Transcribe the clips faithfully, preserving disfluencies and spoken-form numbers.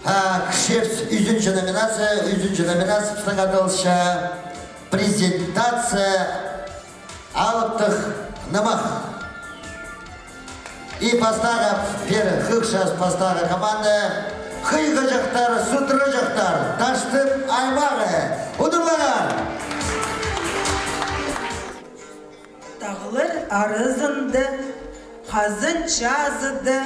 А, кічіг ӱзінҷі номинация, ӱзінҷі номинация пістің адалча презентация алыптығ нымах. И пастағы, пеер хығырчабыс пастағы команда, хыйғаҷахтар, судыраҷахтар, Таштып аймағы. Удурлаңар! Тағлар аразында, хазан чазыда,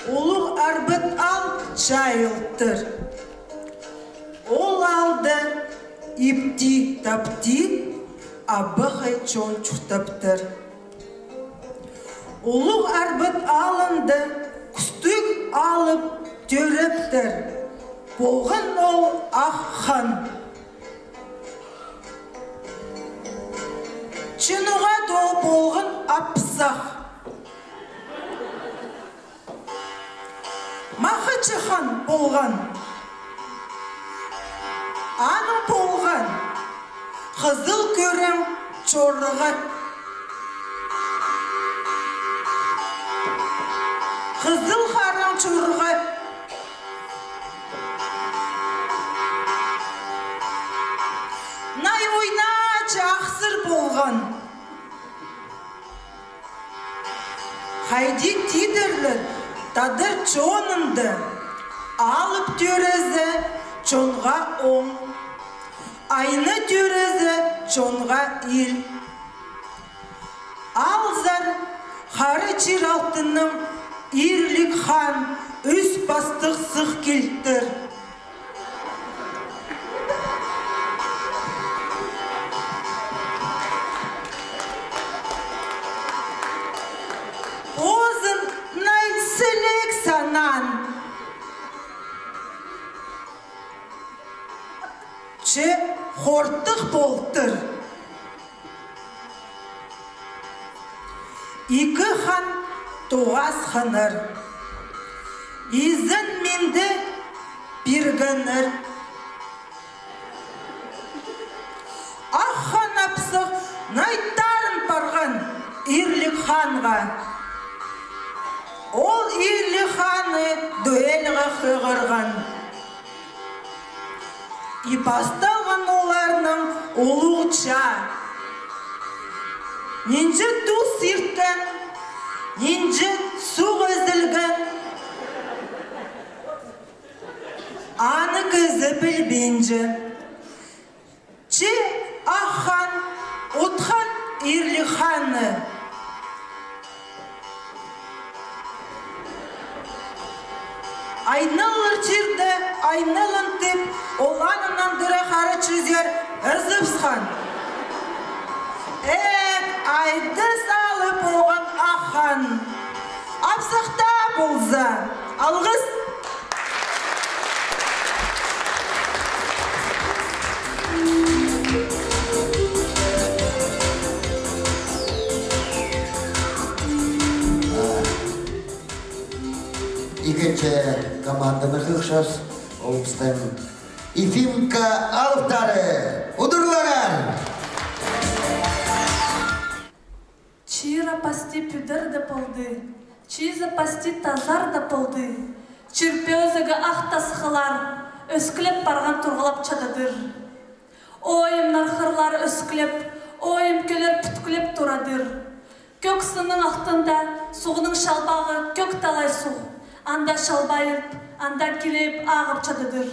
улуғ арбат аал чайылтыр. Ол аалда ипти-тапти абахай чон чуртаптыр. Улуғ арбат аалында кӱстіг алып тӧрептір. Полған ол Ах хан. Чынға даа ол полған апсах. Махачы хан полған. Аның полған хызыл кӧрең чорығы. Хызыл хараң чорығы. Най ойнаачы ахсыр полған. Хайди тидірлер, тадар чонында алып тӧрезе, чонға оң, айны тӧрезе, чонға ил. Алзар Хара чир алтынаң Ирлік хан ӱс пастығ сых килтір. Позын най сіліг санаан. Че хортых полтыр. Ікі хан тоғасханнар. Изен-минді пиргеннер. Ах хан апсах най тарын парған Ирлік ханға. Ол Ирлік ханны дуэльге хығырған. И пасталған оларның улуғ чаа. Нинҷе тус ирткен, нинҷе суғ ізілген, аны кізі пілбинче. Че Ах хан утхан Ирлік ханны. Айналар чирде, айналан тіп, ол аннаң тірі хара чӱзер ызыбысхан. Эк, айдас алып полған Ах хан. Апсах таа полза, алғыс. Ікінҷі команданы хығырчабыс, ол пістің Ефимка алыптары. Удурлаңар! Чира пасти пӱдер дее полды, чиизі пасти тазар даа полды. Чир пӧзігі ах тасхыллар ӧскілеп парған турғылап чададыр. Ойымнар хырлар ӧскілеп, ойым кӧллер пӱткілеп турадыр. Кӧк сынның алтында суғның чалбағы кӧк талай суғ. Анда чалбайып, анда килейіп ағып чададыр.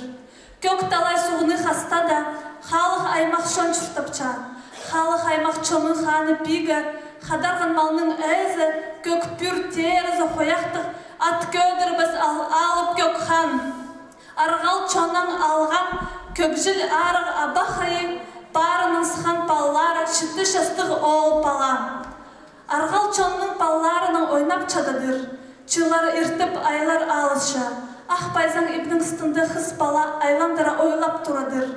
Кӧк талай суғны хаста даа халых аймах чон чуртапча. Халых аймах чонның ханы пигі, хадарған малның ээзі, кӧк пӱр теерізі хойахтығ ат кӧдірбес ал-, алып кӧк хан. Арғал чоннаң алған кӧгҷіл арығ абахайы парының сыххан палалары читі частығ оол пала. Арғал чонның палаларынаң ойнап чададыр. Чыллар иртіп, айлар алысча. Ах пайзаң ибнің ыстында хыс пала айландыра ойлап турадыр.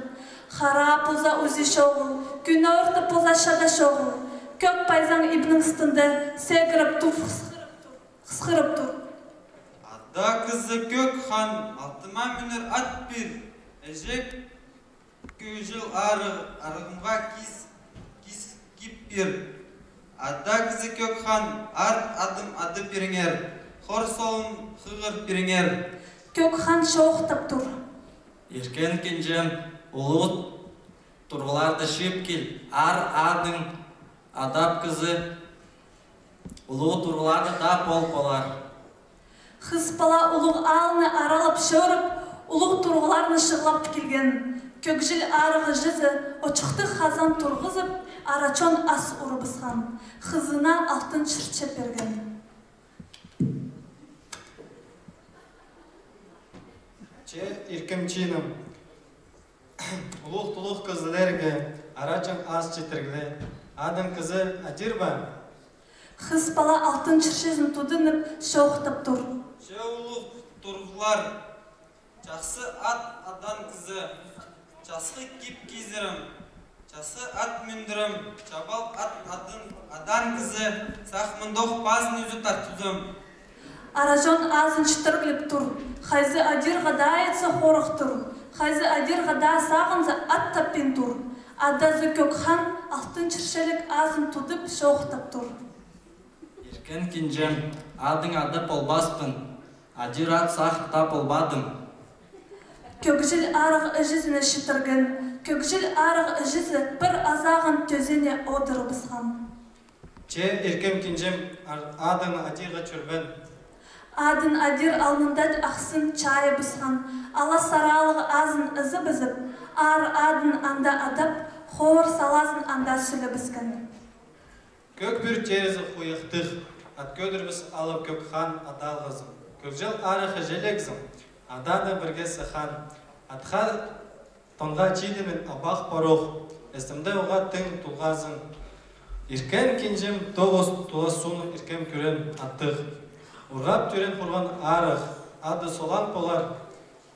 Хара полза узы чоғыл, кӱн ӧртіп полза чада чоғыл. Кӧк пайзаң ибнің ыстында сегіріп тур, хысхырып тур. Хысхырып тур. Ада кізі кӧк хан, алтыма мінер ат пир, іҷе кӧгҷіл арығ, арығымға кис, кис кип пир. Ада кізі кӧк хан, арт адым ады пиріңер, хор солын хығыр пиріңер. Кӧк хан чоохтап тур: «Иркен кинҷем, улуғ турғларды чыып кил, аар адың адап кізі улуғ турғларны тап ол полар». Хыс пала улуғ аалны аралап чӧріп, улуғ турғларны чығлап килген. Кӧгҷіл арығ іҷезі очыхтығ хазан турғызып, ара чон ас урыбысхан. Хызына алтын чірче пирген. Че, иркем чинім, улуғ-тулуғ кізілерге ара чон ас читіргіле. Адың кізі Адир ба? Хыс пала алтын чірчезін тудынып, чоохтап тур: «Че, улуғ турғлар, чахсы ат адаан кізі, часхы кип кизірім, часхы ат мӱндірім, чабал ат адын адаан кізі, сах мындох пазын ӱзі тартудым». Ара чон азын читіргілеп тур. Хайзы Адирға даа итсе хорых тур, хайзы Адирға даа сағынза ат таппин тур. Адазы Кӧк хан алтын чірчелік азын тудып, чоохтап тур: «Иркен кинҷем, адың адап полбаспын, Адир ат сағын тап полбадым». Кӧгҷіл арығ іҷезіне читірген. Кӧгҷіл арығ іҷезі пір азағын тӧзене одырыбысхан. Че, иркем кинҷем, ар-, адың Адирға чӧрбеен. Адын Адир алнында ахсын чайыбысхан, ала саралығ азын ызыбызып, аар адын анда адап, ховыр салазын анда сӱлебіскен. Кӧк пӱӱр теерізі хуйахтығ, ат кӧдірбіс алып Кӧк хан адалғызың. Кӧгҷіл арығ іҷелігзің, аданы пірге сыххан. Атха тонға чидінең абах парох, істімде уғаа тың тулғазың. Иркен кинҷем, тоғыс тулас сууны иркем кӧреен аттығ. Урғап тӧреен хурған арығ, ады Солаң полар.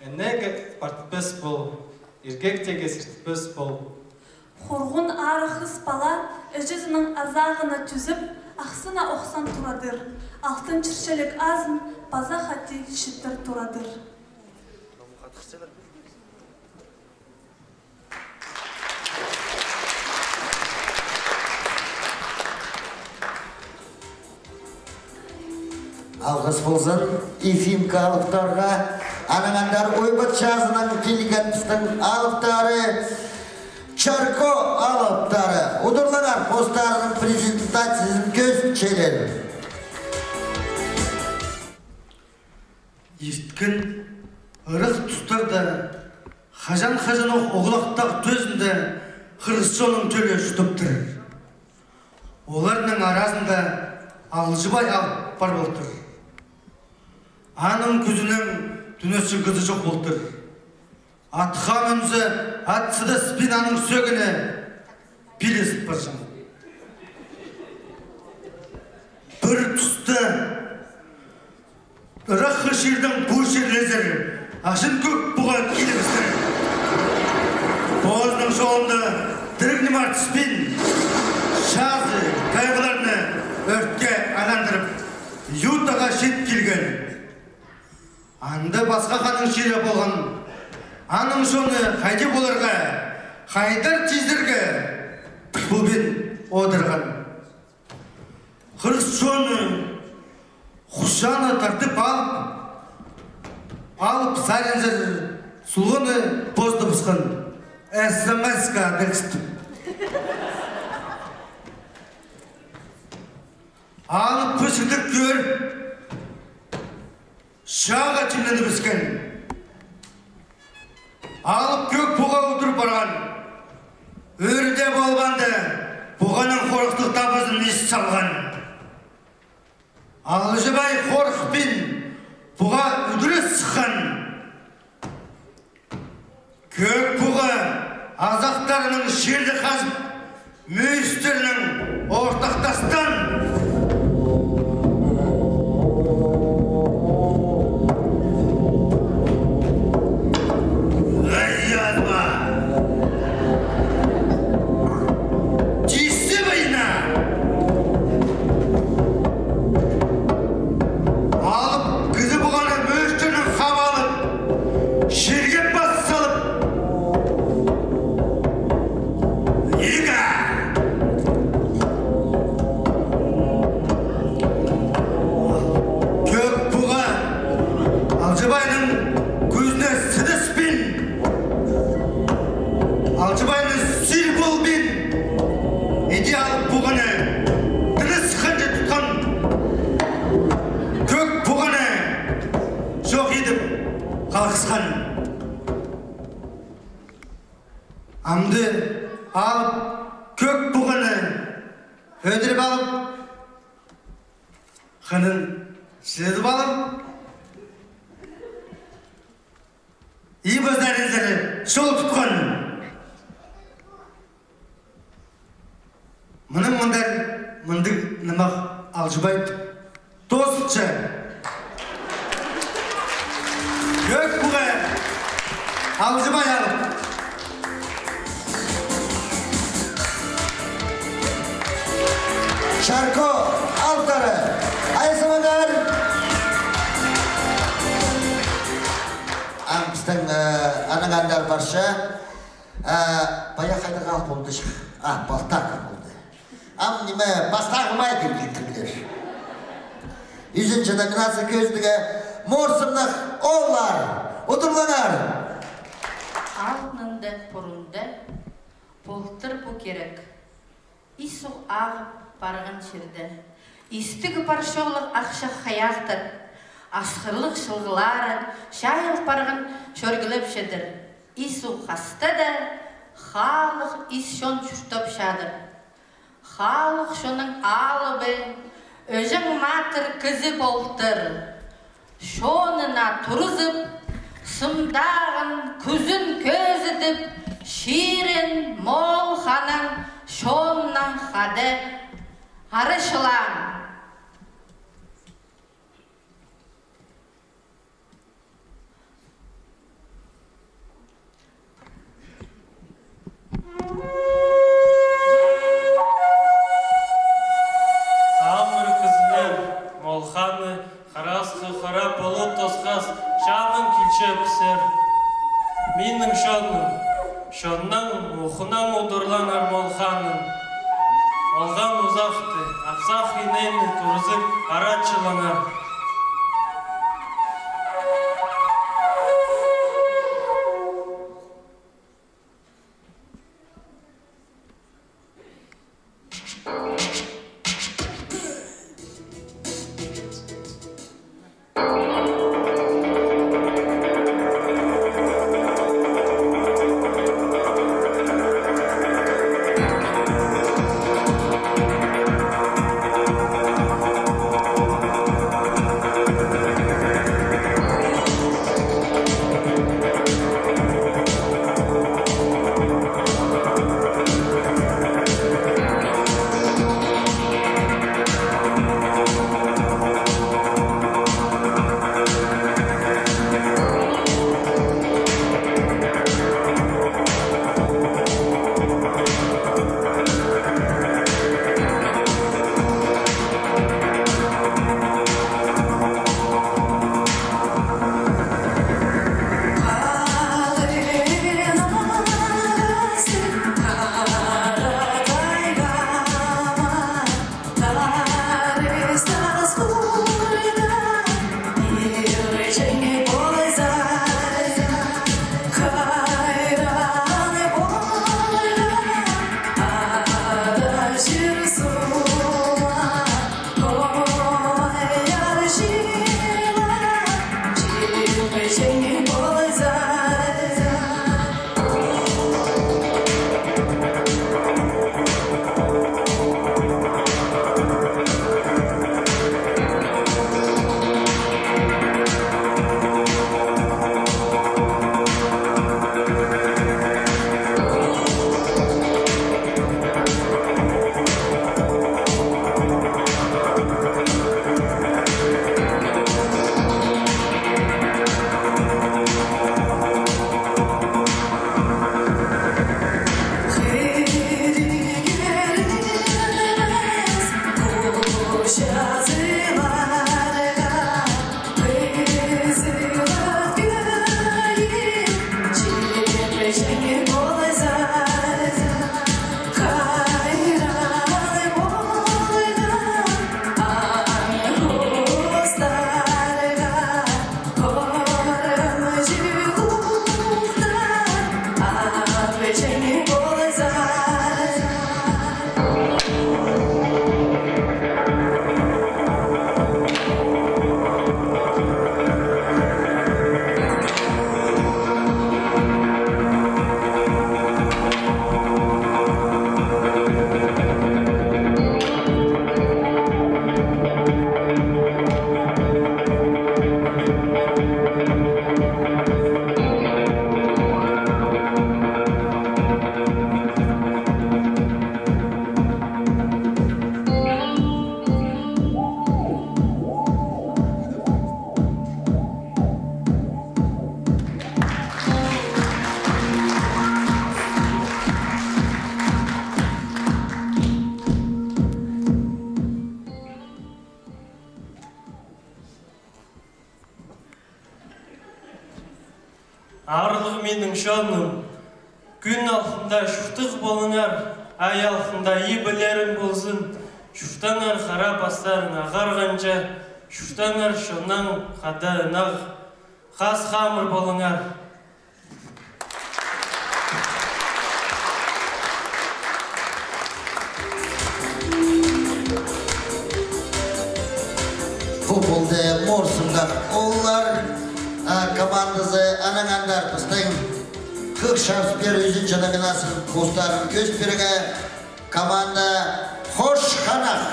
Інеге партпас пол, иргектеге сиртпес пол. Хурған арығ хыс пала іҷезінің азағына тӱзіп, ахсына охсан турадыр. Алтын чірчелік азын паза хати читір турадыр. Алғыс ползын ИФИМКА алыптарға. Анаң андар Ойбат чазынаң килген пістің алыптары, Чарко алыптары. Удурлаңар, постарының презентациязын кӧзітчелер. Ирткен ырах тустарда хаҷан-хаҷанох оғлахтар тӧзінде хырыс чонның тӧлі чуртаптыр. Оларның аразында Алҷыбай алып пар полтыр. Аның кӱзінең тӱнетчең кізі чох полтыр. Атха мӱнзе, ат сыдаспин аның сӧгіне пилезіп парҷаң. Пір туста ырах чирдең пу чирлезер аҷын Кӧк Пуға килібістір. Позының чолында тіріг ниме артыспин, чазы, хайғыларны ӧртке айландырып, Ютаға чит килген. Анда пасха ханның чирі полған. Аның чоны хайди поларға, хайдар тизерге пілбин одырған. Хырыс чоны хучаны тартып алып, алып саринзар сулғаны позды пысхан. СМС-ка текст. Алып пічіктер кӧріп, чааға тимненібіскен. Алып Кӧк Пуға удур парған. Ӧрде полбаанда, Пуғаның хорыхтығ табызын ис салған. Алҷыбай хорыхпин Пуға удур сыххан. Кӧк Пуға азахтарынаң чирді хазып, мӱӱстернең ортахтасхан. Ай, язба! Тиссе война! Алып кізі Пуғаны мӱӱстернең хаап алып, чирге пас салып, игі! алғысхан. Амды алып, кӧк пуғаны ӧдіріп алып, хынын сіледіп алып, иб ӧзерінзер чол тутхан. Мының мындар мындығ нымах Алҷыбай тоосча. Кӧк пуға Алҷыбай алып. Чарко алтары. Айзыманар. Ам пістің, э, анаң андар парча. Э, пая хайдағ полды чых. А, палтағ полды. Ам ниме, пастағы май тіп килтірлер. Ӱзінҷі номинация кӧзідігі «Морсымнығ ооллар». Удурлаңар. Алнында пурунда полтыр пу кирек. Ис суғ ағып парған чирде, истіг парчолығ ахча хайахтар, асхырлығ чылғылары чайыл парған чӧргілеп чедір. Ис суғ хаста да, халых ис чон чуртап чадыр. Халых чонның алыбы, Ӧҷең матыр кізі полтыр. Чонына турызып, сымдағын, кӱзін кӧзідіп, чирін Моол ханнаң чоннаң хада арачылаан. Амыр кізілер, Моол ханны харасха хара полу тосхас, чааның килче пісер. Минің чоным, чонның ухунаң удурлаңар Моол ханны. Олған узахты, апсах инейні турызып, арачылаңар. Аарлығ минің чоным, кӱн алнында чуртығ полыңар, ай алнында иблерің ползын, чуртаңар хара пастарың ағарғанҷа, чуртаңар чоннаң хада ынағ, хас хамыр полыңар. Пу полды «Морсымдах ооллар», а, командазы. Анаң андар пістің хығырчабыс пеер ӱзінҷі номинацияның постарын кӧзіт пирерге. Команда «Хош ханах».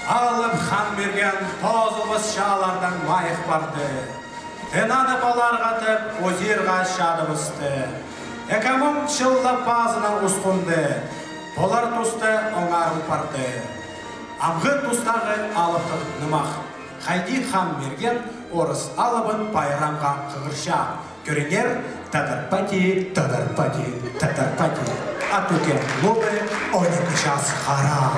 Алып Хан Мирген позыбыс чаалардаң майых парды. Тынанып аларға тіп, узирға чадыбысты. Ікі муң чыллап пазына усхунды. Полар туста оңарыл парды. Амғы тустағы алыптығ нымах. Хайди Хан Мирген орыс алыбын пайрамға хығырча. Кӧріңер, тадар пати, тадар пати, тадар пати. А тӱкен клубы он ікі час хара.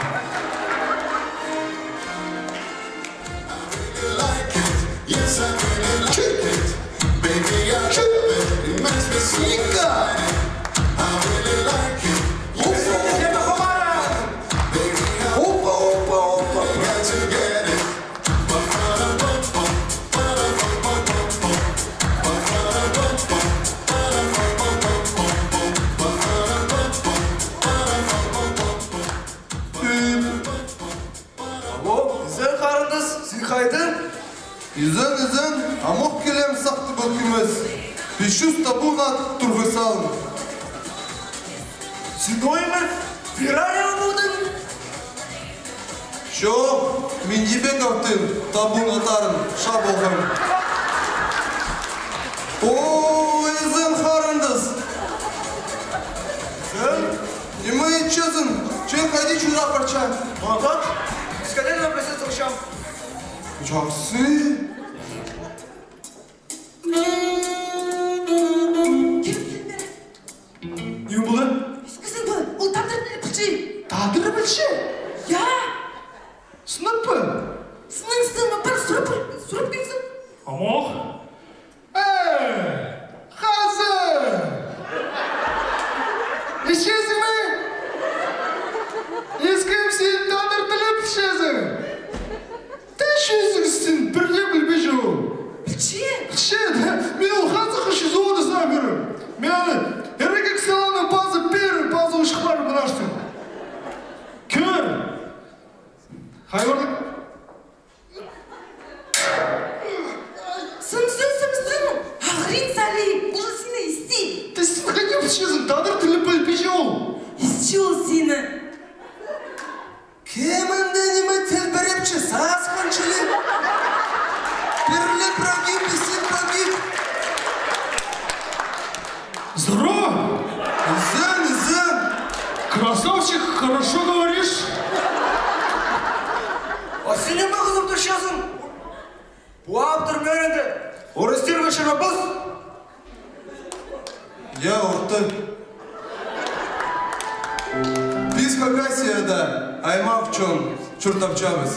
Алло, изен, харындас, син хайда? Изен, изен, амох килем, сахты пол килмес. Пис чӱс табун ат турғыс салым. Син ойма, пирайы будың? Чох, мин ибек артын табун аттарын чабығам. О, изен, харындас. Изен? Ниме итчезің? Че хайди чуртап парча? Мағат, скален на пресет сылчам. Чахсы. Кем килді? Ниме полды? Искізің бе? Ол тадар тілі пілче. Тадар пілче? Я. Сынап па? Сынап, сынап, пар, сурап, сурап килзін. Амох. Э, хазы! Исчезің ме? Искем, син тадар тілі пілчезің. Тіс чӱзігістің пірдее пілбинче ол. Пілче? Пілче, да. Мин ол хазы хыш чӱзі оды сабырым. Мин аны эрекек саланы пазы пиріп, пазы ушхлар мынаштым. Кӧр! Хайурлап. Сым, сым, сым, сым! Ағырин сали, уже сині исті. Тістің хайди пілчезің, тадар тілі пілбинче ол. Исті ол сині. Кем анда ниме тілбірепче, сасхан чіли? Пірле прогиб, и син погиб. Здорово! Изен, изен! Красавчик, хорошо говоришь. А син ниме хызып турчазың? Пу автор мӧрінде орыстарға чарабас. Я, орта. Піс Хакасияда аймах чон чуртапчабыс.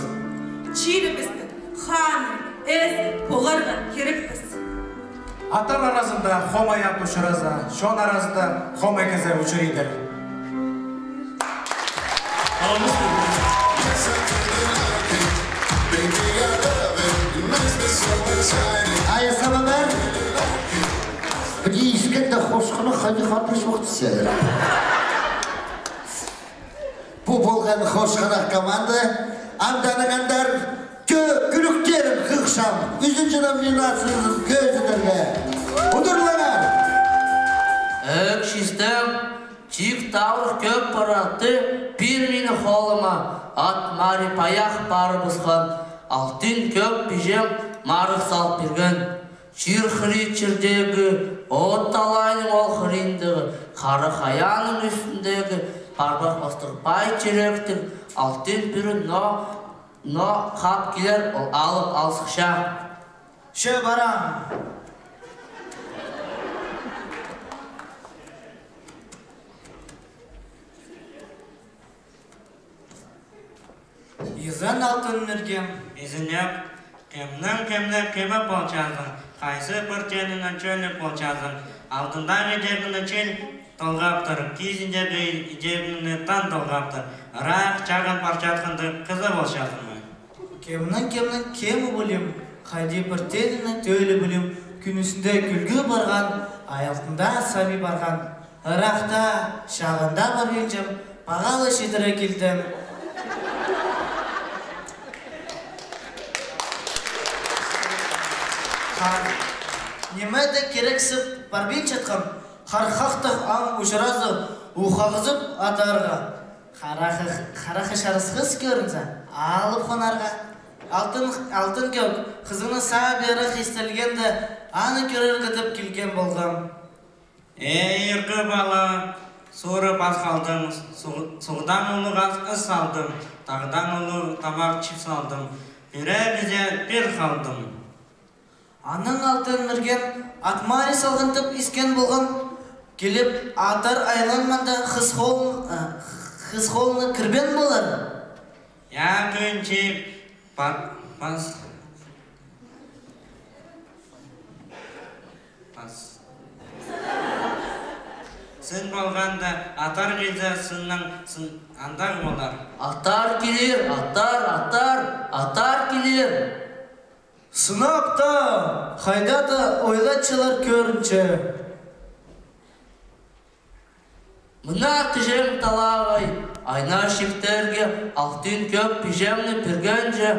Чирібістің ханы, ээзі поларға кирекпіс. Аттар аразында хомай ат учыраза, чон аразында хомай кізі учыридыр. Ай, сабандар, піди искенде хошхана хайди хатыр чоохтасчалар. Пу полған хошханах команда, андаң андар кӧ-, кӱлӱктерін хығырчам, ӱзінҷі номинациязын кӧзідерге. Удурлаңар! Ӧк чистем, чик таврых кӧп паратты, пир мині холыма, ат мари паях парыбысхан, алтын кӧп пиҷем марығ сал пирген. Чир хыри чирдегі, от талайның ол хыриндағы, хара хаяның ӱстӱндегі, парбах пастығ пай чиректіг, алтын пӱрін но, но хап килер ол алып алсыхча. Че парам. Изен, Алтын Мирген. Изеннеп. Кемнің кемні кеміп полчазың, хайзы пір теңнеңні чӧліп полчазың. Алдындағы идегіңні чил толғаптыр, кизіндегі идегіңні таң толғаптыр. Ырах чағын парчатханда хызы полчазың ма? Кемнің кемнің кемі полим, хайди пір теңнеңні тӧлі полим, кӱнізінде кӱлгі парған, ай алтында саби парған. Ырахта, чағында парғанҷым, пағалы читіре килдім. Ха-, ниме дее кирексіп парбинчатхам, хархахтығ аң ужыразы ухағзып атарға. Харахы, харахы чарыс хыс кӧрінзе, алып хонарға. Алтын, алтын кӧк, хызыңны сабирах истелгенде, аны кӧрерге тіп килген полғам. Эй, иргі пала, суры пас халдым, суғ-, суғдаң улуғ ас ыс салдым, тағдаң улуғ тамах чип салдым, пирер кізее пир халдым. Анаң Алтын Мирген ат марии салған тіп искен полған, киліп, атар айланмаанда хыс холын, а, хыс холына кірбеен полар. Я, кӱнҷік, па-, пас. Пас. Сын полғанда, атар килзе, сыннаң сын андағ полар. Атар килер, атар, атар, атар килер. Сынап та, хайда да ойлатчалар кӧрінче. Мына тіҷең талағай, айна чиктерге алтын кӧк пиҷемні пиргенҷе.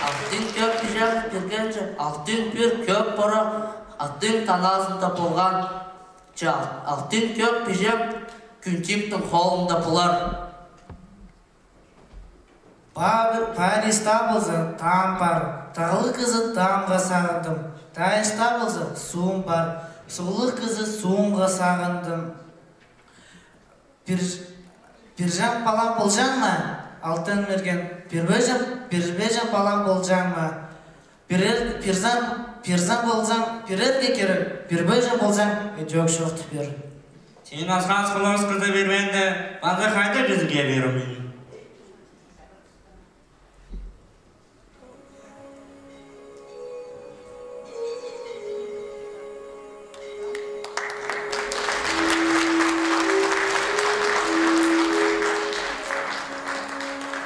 Алтын кӧк пиҷемні пиргенҷе, алтын пӱӱр кӧк пора аттың таназында полған. Че ал-, алтын кӧк пиҷем Кӱнҷіктің холында полар. Па-, парис табылза, таам пар, тағлығ кізі таамға сағындым. Тайыс табылза, суум пар, суғлығ кізі суумға сағындым. Пир-, пирҷең палаң полҷаң ма, Алтын Мирген? Пирбеҷең, пирбеҷең палаң полҷаң ма? Пирер, пирзаң, пирзаң ползаң, пирерге кирек, пирбеҷең ползаң, ідӧк чоохтап пир. Син асхас хулас кізі пирбеенде, паза хайдағ кізіге пирербін?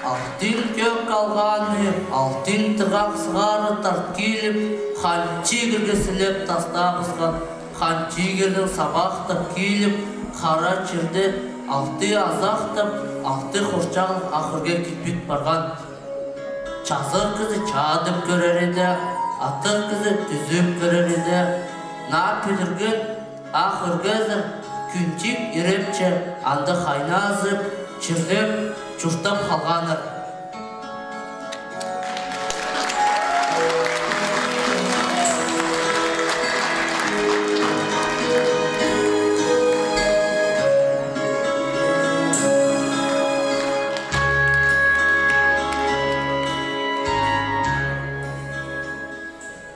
Алтын кӧк алғаны, алтын тығах сығара тарт киліп, хан тигірге сілеп тастабысхан. Хан тигірнің сабахтап киліп, хара чирде алты азахтап, алты хурчағлығ ахырға килбит парған. Чазағ кізі чадып кӧрер иді, аттығ кізі тӱзіп кӧрер иді. Наа пӱдірген ахырғазы Кӱнҷік ирепче андағ хайназып, чирлеп, чуртап халғаннар.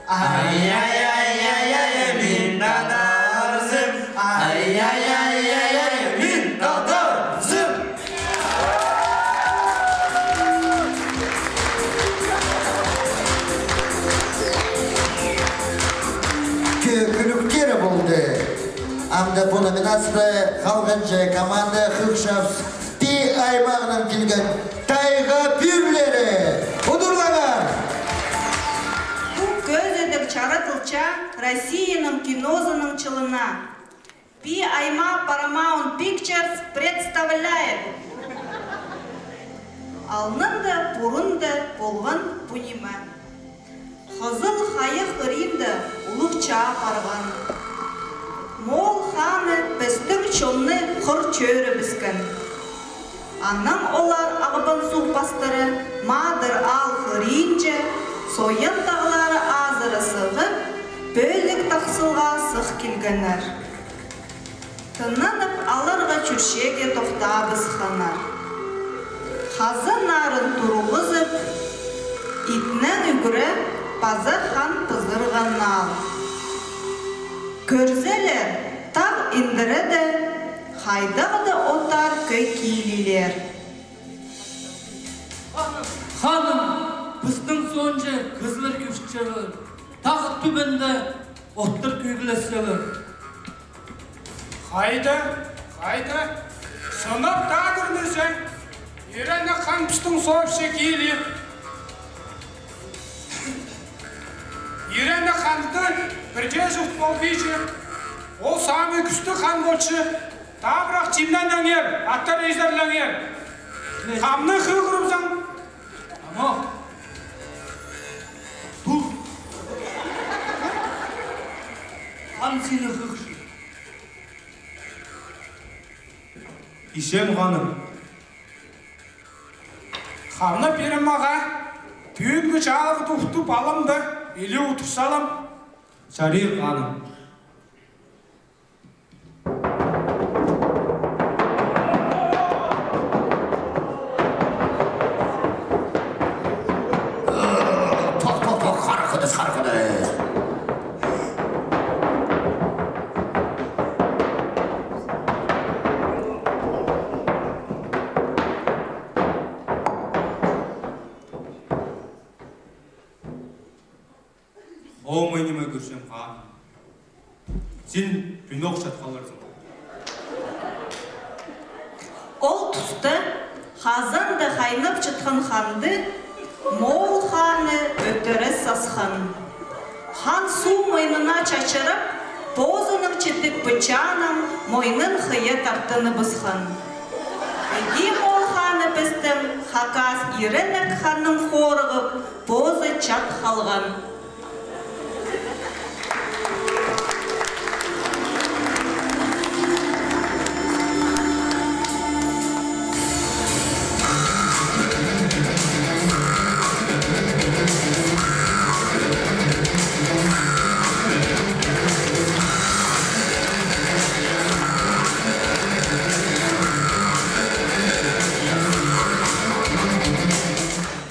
Ай-яй-яй-яй-яй, мин тадарзым. Ай-яй-яй-яй-яй, мин тадарзым. Кӧ-, кӧкӱлӱктері полды. Амды пу номинацияда халғанҷы команда хығырчабыс. Пии аймағынаң килген «Тайға пӱӱрлері». Удурлаңар! Пу кӧзідіг чаратылча Россияның кинозының чылына. Пии аймаа Paramount Pictures представляет. Алнында пурунда полған пу ниме. Хызыл хайығ ыринда улуғ чаа парған. Моол ханы пістің чонны хыр чӧрібіскен. Анаң олар Ағбан суғ пастыра Маадыр аал хыринҷа, Соян тағлары азыра сығып, Пӧзік тахсылға сых килгеннер. Тынанып аларға чӧрчеге тохтабысханнар. Хазаннарын турғызып, итнең ӱгре паза хан пызырған аал. Кӧрзелер, тағ Индіреде хайдағ-да оттар кӧй килирлер. Ханым, ханым, пістің соонҷа кізілер кӧшчелер, тағ тӱбінде оттар кӧглесчелер. Хайда, хайда, сынап тадырныза, Иренек хан пістің сообща килир. Иренек ханды пірдеезі ут полбинча, ол самый кӱстіг хан полча. Табырах тимненеңер, аттар изерлеңер. Хамны хығырыбызаң. Ама. Тур. Хан сині хығырча. Иҷем ханым. Хамны пирем мағаа, пӱӱнгі чаалығ тутып алам да, или утыр салам. Чарир, ханым. Тох, тох, тох, харахыдыс, харахыдыс. Оңай ниме кӧрчем, ханым. Син пӱӱн ох чат халарзың. Ол туста хазанда хайнап чатхан ханды моол ханы ӧтіре сасхан. Хан суғ мойнына чачырап, позының читік пычаанаң мойнын хыйа тартыныбысхан. Іди моол ханы пістің хакас Иренек ханнаң хорығып, позы чат халған.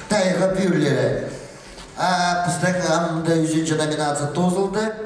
Тайға пӱӱрлері. А, пістің анда ӱзінҷі номинация тоозылды.